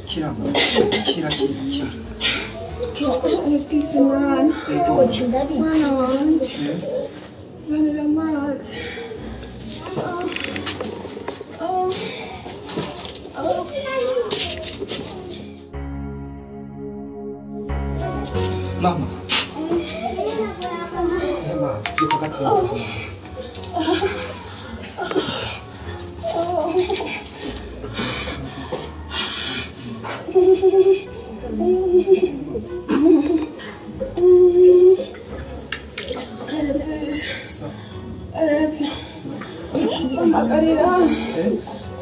Kira kira kira. Arafise mwana. Mwana wanje. Zanira amazi. Mama. Mama, yuko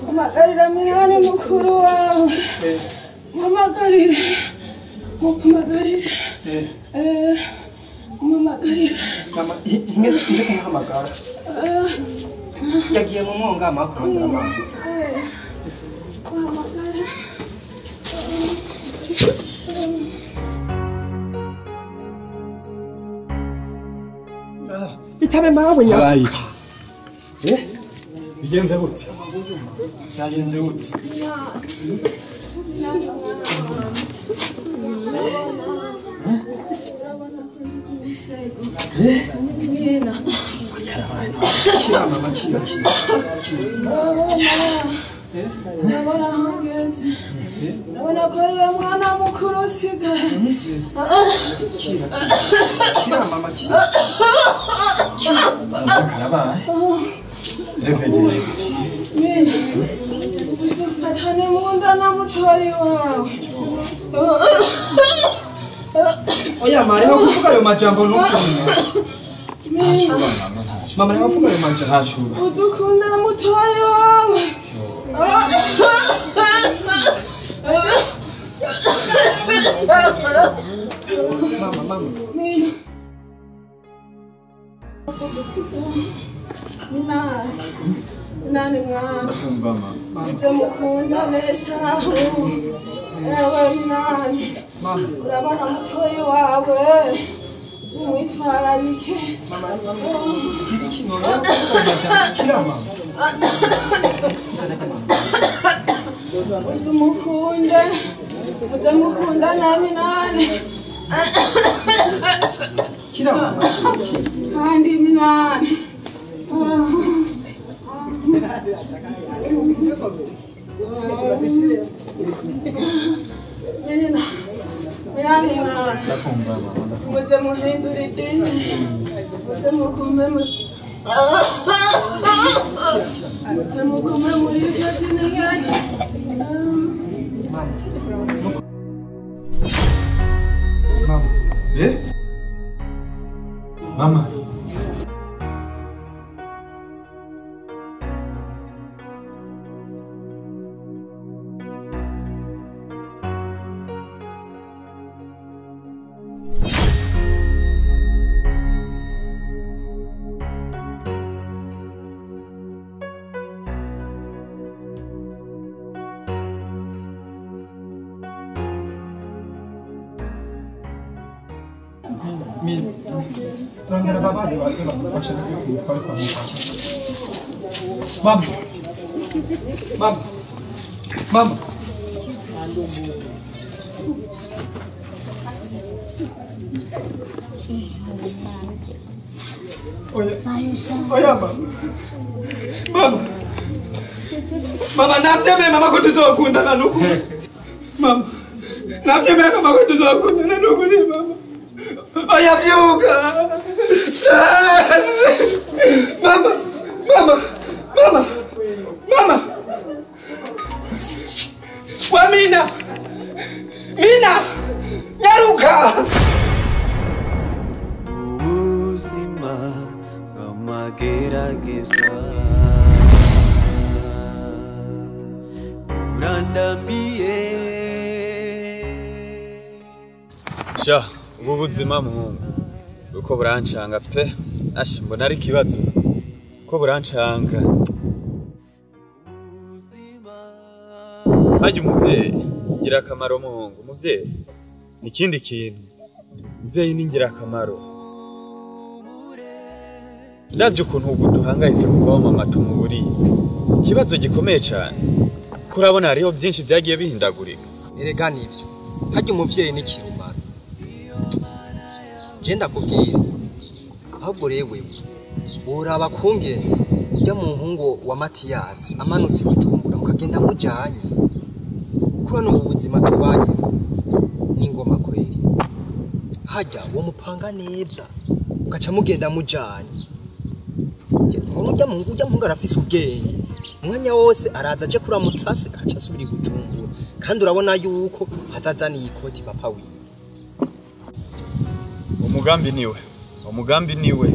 Mpamagarira Minani mukuru wawe. Mpamagarira. Mpamagarira. Mpamagarira. Mama, inge nje kumuhamagara. Yagiye mu mwonga amakurondera amazi. Mpamagara. Itabe mawe nyabaye. Bigenze gute? Byagenze gute? Kira mama kira kira. Ndabona aho ngeze. Ndabona ko ari we mwana mukuru usigaye. Kira kira mama kira. Karabaye. Refegere. Mina, udufatane mu nda na mutoyi wawe. Oya mari ho kuvuga ayo majambo nukuntu. Mina, Mama reka kuvuga ayo majambo ntacuba. Udukunda mutoyi wawe. Mama mama. Mina. Minani, Minani mwana. Ndakumva mama. Ibyo mukunda neshahu. Ewe Minani. Mama. Urabona mutoyi wawe. Tumwitwararike. Mama mama. Ibiki none kuvuga kira mama. Uze umukunde. Uze mukunda na Minani. Kira mama kira. Kandi Minani. Mina, Minani mwana. Ndakumva mama ndakumva. Muze muhindure idini. Muze mugume mu Muze mugume muri iryo dini nyene. Mama. Mama. Mina. Rondera babandi baze bagufashe twari kwa muganga. Mama. Mama. Mama. Oya. Oya mama. Mama. Mama navyemeye mama ko tuzokundana n'ukuri. Mama. Navyemeye mama ko tuzokundana n'ukuri mama. Oya vyuka. Mama. Mama. Mama. Mama. Wa Mina. Mina. Nyaruka. Ubuzima bw'amagerageza burandamiye. Sha, ubu buzima muhungu uko burancanga pe. Ashi mbona ari ikibazo ko burancanga. Hajya umuvyeyi ingirakamaro muhungu, umuvyeyi ni ikindi kintu. Umuvyeyi ni ingirakamaro. Ndavye ukuntu ubu duhangayitse kuvaho mama tumuburiye. Ikibazo gikomeye cyane. Kuko urabona hariho byinshi byagiye bihindagurika. Erega nivyo. Harya umuvyeyi ni kirumara. Je ndakubwira. Ahubwo rero wewe woraba kungene ujya mu muhungu wa Matiyasi amanutse Bujumbura mukagenda mujanye. Kuba n'ubu buzima tubayemo ni ngoma kweri. Harya uwo mupanga neza ugaca mugenda mujanye. Ujya muhungu arafise ubwenge. Umwanya wose araza aje kuramutsa se aca asubira i Bujumbura. Kandi urabona yuko azazaniye ikoti papa wiwe. Umugambi niwe. Umugambi niwe.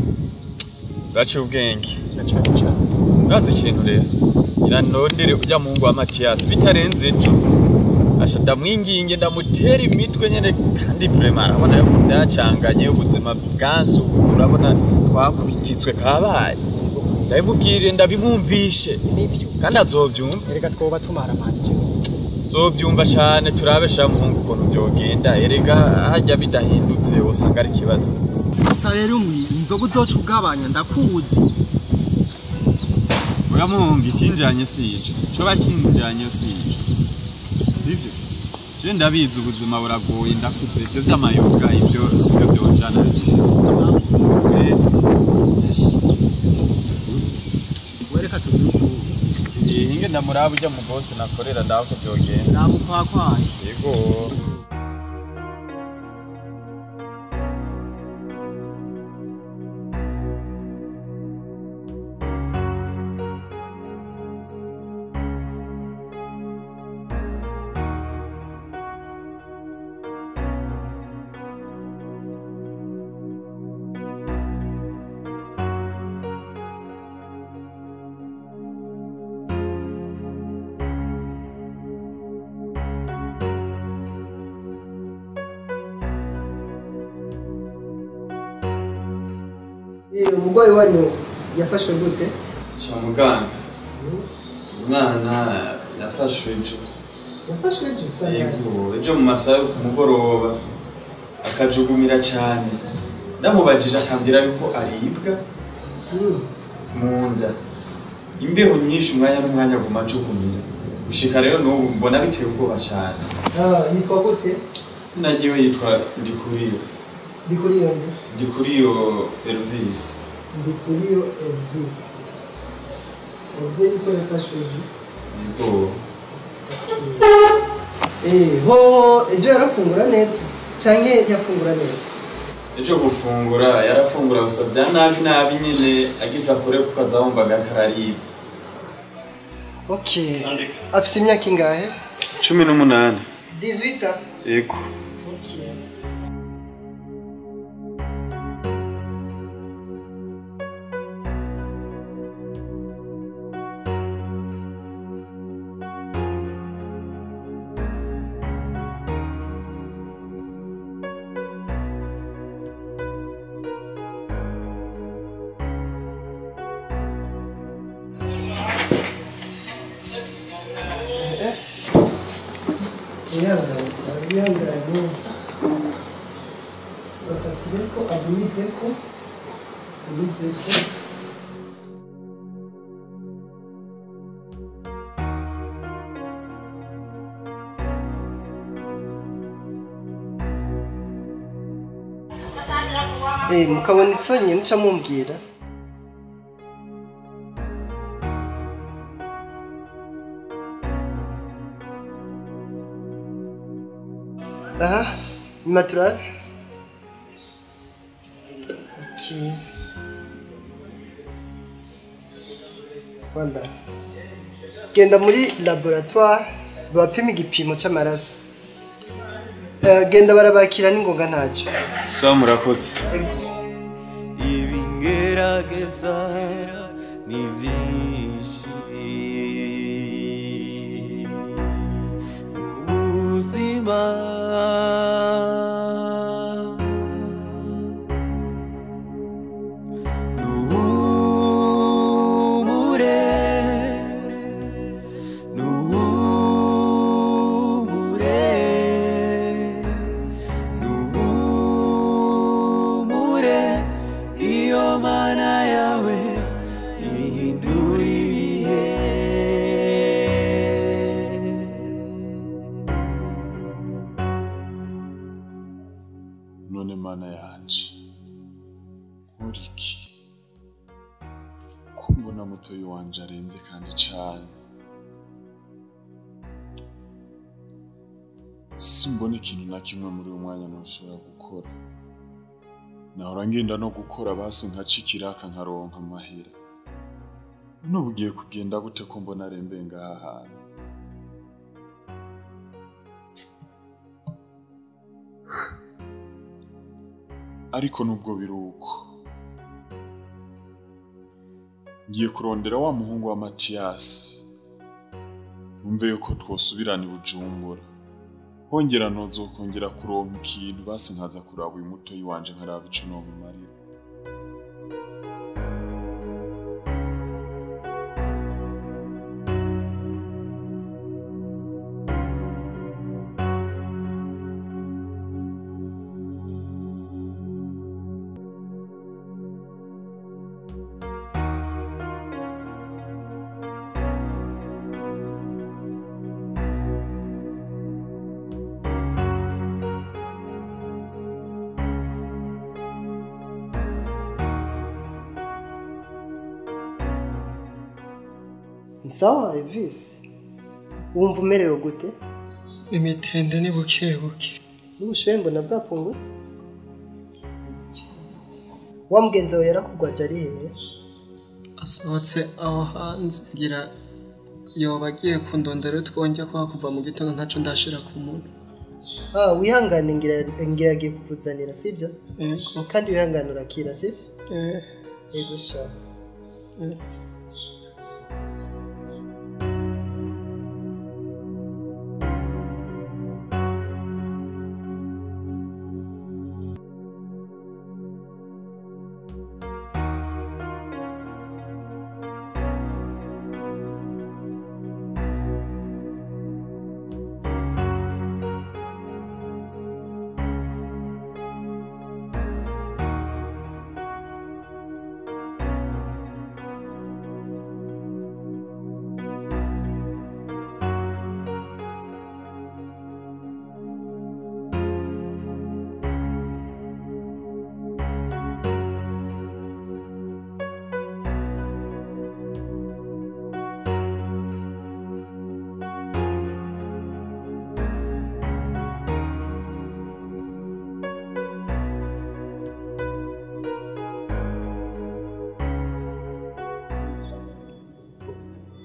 Baciye ubwenge. Na cane cane. Urazi ikintu rero. Iranondere ujya muhungu wa Matiyasi bitarenze ejo. Asha ndamwinginge ndamutera imitwe nyene kandi vraiment arabona yuko byacanganye ubuzima bwansu urabona twakubititswe kabaye. Ndabimubwire ndabimwumvishe. Nivyo. Kandi azovyumva. Erega twoba tumaramanije. Zovyumva cane turabe sha muhungu ukuntu vyogenda. Erega hajya bidahindutse usanga ari ikibazo. Gusa rero inzoga uzoca ugabanya ndakuzi. Oya muhungu ikinjanye si ico. Coba kinjanye si ico. Sivyo? Je ndabizi ubuzima buragoye ndakuze ivyo vy'amayoga ivyo sivyo vyonjana. Wereka tubiri. Hinge ndamuraba ujya mu boss nakorera ndako vyogenda. Ndamukwakwaye. Yego. Umurwayi wanyu yafashwe gute? Sha muganga. Umwana yafashwe ejo. Yafashwe ejo sana. Yego, ejo mu masaha yo ku mugoroba akajugumira cyane. Ndamubajije akambwira yuko aribwa mu nda. Imbeho nyinshi umwanya n'umwanya aguma ajugumira. Gushika rero n'ubu mbona biteye ubwoba cyane. Yitwa gute? Sinagiwe yitwa Ndikuriyo. Ndikuriyo nde? Ndikuriyo Elvis. Ndikuriyo Elvis. Wavuze yuko yafashwe ejo? Yego. Ho ejo yarafungura neza canke ntiyafungura neza? Ejo gufungura yarafungura gusa bya nabi nabi nyine agize akore kuko azahumvaga kararibwa. Okay. Afise imyaka ingahe? 18. 18 ans. Yego. Okay. Bafatireko agumizeko agumizeko. Mukabona isonye muca mumbwira. Aha, ni Ok. Voilà. Genda muri laboratoire bapima igipimo c'amaraso. Genda barabakira n'ingoga ntacyo. Sawa murakoze. Ibingerageza ni byinshi ubuzima nuhumure iyo mana yawe. Mana yanje, nkora iki ko mbona mutoyi wanje aremvye kandi cane? Simbona ikintu na kimwe muri uyu mwanya noshobora gukora. Nahora ngenda no gukora basi nkaca ikiraka nkaronka amahera. None ubu ugiye kugenda gute ko mbona arembeye ngaha hantu? Ariko nubwo biri uko, ngiye kurondera wa muhungu wa Matiyasi, numve yuko twosubirana i Bujumbura. Hongera nozokongera kuronka ikintu basi nkaza kuraba uyu mutoyi wanje nkaraba ico nomumarira. Sawa Elvis, wumva umerewe gute? Imitende ni buke buke. N'ubushuhe mbona bwapungutse. Wa mugenzi wawe yarakugwaje ari hehe? Asohotse aho hanze ngira yoba agiye kundondera twongeye kuba kuva mu gitondo ntaco ndashira ku muntu. Ah, wihangane ngira agiye kukuzanira, sibyo? Yego. Kandi wihangane urakira, sibyo? Eh. Yego sha.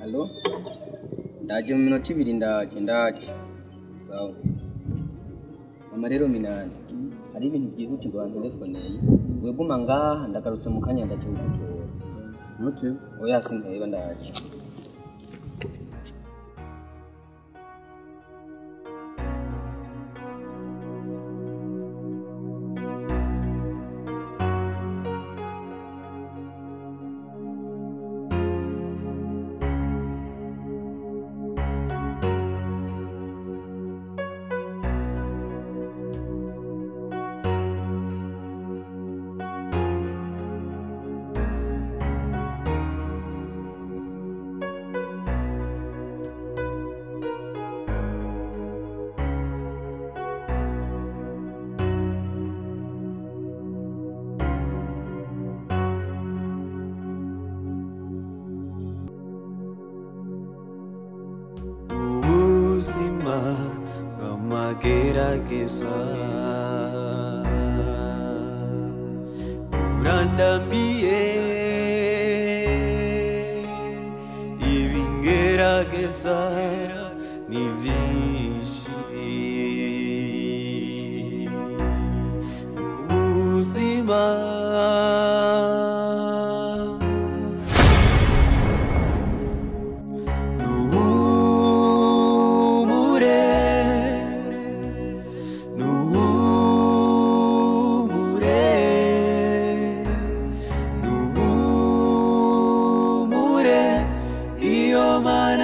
Halo? Ndaje mu minota ibiri ndaje. Sawa. Mama rero Minani, hari ibintu byihutirwa wanterefoneye. Weguma ngaha ndagarutse mu kanya ndaje kugutora. Nute? Oya sinteba ndaje. Ubuzima bw'amagerageza burandamiye, ibingerageza ni byinshi. Ubuzima nuhumure, nuhumure, iyo mana.